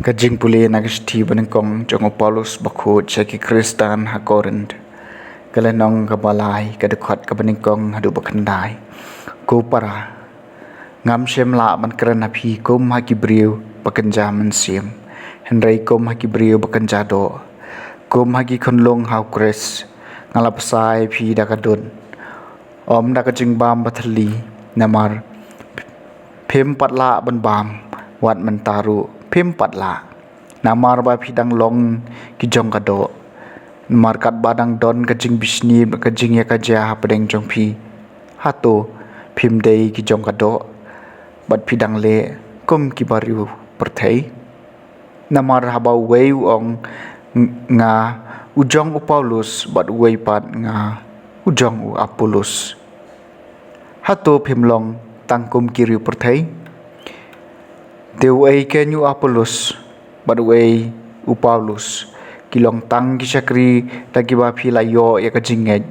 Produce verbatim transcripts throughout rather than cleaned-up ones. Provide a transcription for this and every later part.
Ka jingpule na ka shithi banyngkong jong u Paulus bakhuid sha ki Khristan ha Korinth. Ka lynnong kaba lai, ka dkhot kaba nyngkong haduh ba khyndai. Ko para, ngam shym lah ban kren ha phi kum ha ki briew ba kynja mynsiem, hynrei kum ha ki briew ba kynja doh, kum ha ki khunlung ha u Khrist. Nga la bsa ïa phi da ka dud, ym da ka jingbam ba thylli, namar phim pat lah ban bam, wat mynta ruh phim pat lah. Namar ba phi dang long ki jong ka doh. Namar katba dang don ka jingbishni, ka jingïakajia hapdeng jong phi, hato phim dei ki jong ka doh, bad phi dang leh kum ki bariewpyrthei? Namar haba uwei u ong, "Nga u jong u Paulus," bad uwei pat, "Nga u jong u Apollos," hato phim long tang kum ki riewpyrthei? Te uei keiñ u Apollos, bad uei u Paulus? Ki long tang ki shakri da kiba phi la ïoh ïa ka jingngeit,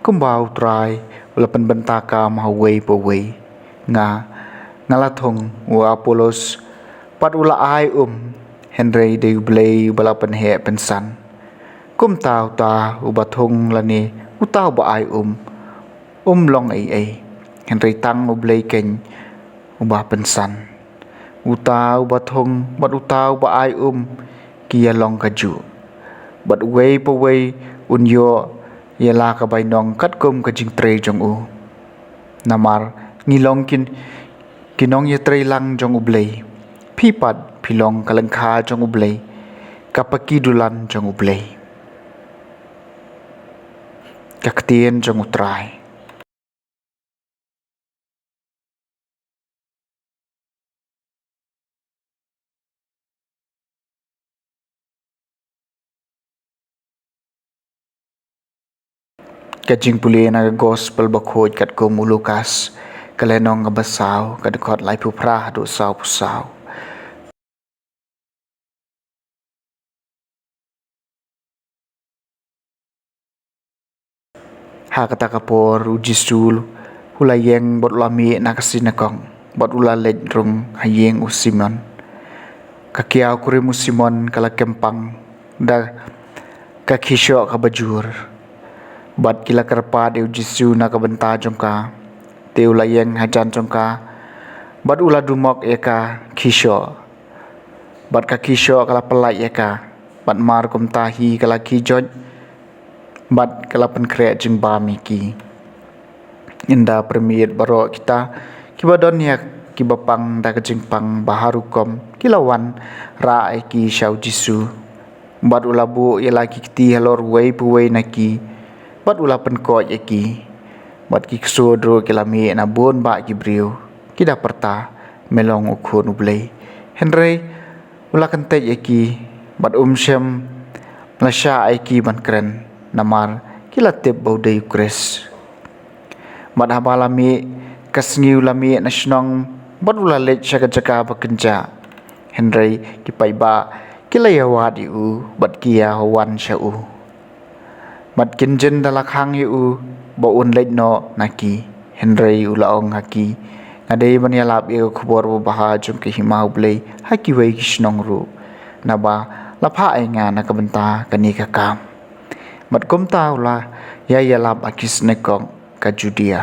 kumba U Trai u la pynbynta kam ha uwei pa uwei. Nga, nga la thung, u Apollos pat u la ai um, hynrei dei U Blei uba la pynheh pynsan. Kumta uta uba thung lane uta uba ai um, um long ei ei, hynrei tang U Blei keiñ uba pynsan. Uta uba thung bad uta uba ai um ki ïalong kajuh, bad uwei pa uwei un ïoh ïa la ka bainong katkum ka jingtrei jong u. Namar ngi long ki, ki nongïatreilang jong U Blei. Phi pat phi long ka lyngkha jong U Blei, ka paki dulan jong U Blei. Ka ktien jong U Trai. Ka jingpule na ka Gospel bakhuid katkum u Lukas, ka lynnong kaba saw, ka dkhot laiphew phra haduh sawphew saw. Ha kata ka por u Jisu u la ïeng bad u la mih na ka sinagog, bad u la leit rung ha ïing u Simon. Ka kiaw kurim u Simon ka la kyrpang da ka khishoh kaba jur, bad ki la kyrpad ïa u Jisu na ka bynta jong ka. Te u la ïeng hajan jong ka, bad u la dumok ïa ka khishoh, bad ka khishoh ka la pyllait ïa ka, bad mar kumta hi ka la khih joit, bad ka la pynkhreh jingbam ïa ki. Ynda pyrmit baroh kita kiba don ïa kiba pang da ka jingpang ba har rukom ki la wanrah ïa ki sha u Jisu. Bad u la buh ïa la ki kti halor uwei pa uwei na ki, bad u la pynkoit ïa ki. Bad ki ksuid ruh ki la mih na bun bah ki briew, ki da pyrta, "Me long u Khun U Blei." Hynrei u la kyntait ïa ki, bad um shym la shah ïa ki ban kren, namar ki la tip ba u dei u Khrist. Bad haba la mih ka sngi u la mih na shnong, bad u la leit sha ka jaka ba kynjah. Hynrei ki paidbah ki la ïawad ïa u, bad ki ïawan sha u. Bad kin jin da la khang ïa u ba un leit noh na ki. Hynrei u la ong ha ki, "Nga dei ban ïalap ïa ka khubor babha jong ka hima U Blei ha kiwei ki shnong ruh, naba la phah ïa nga na ka bynta kane ka kam." Bad kumta u la ïai ïalap ha ki sinagog ka Judia.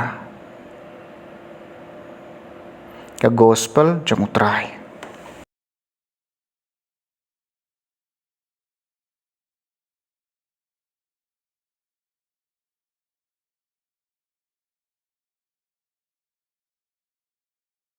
Ka Gospel jong U Trai.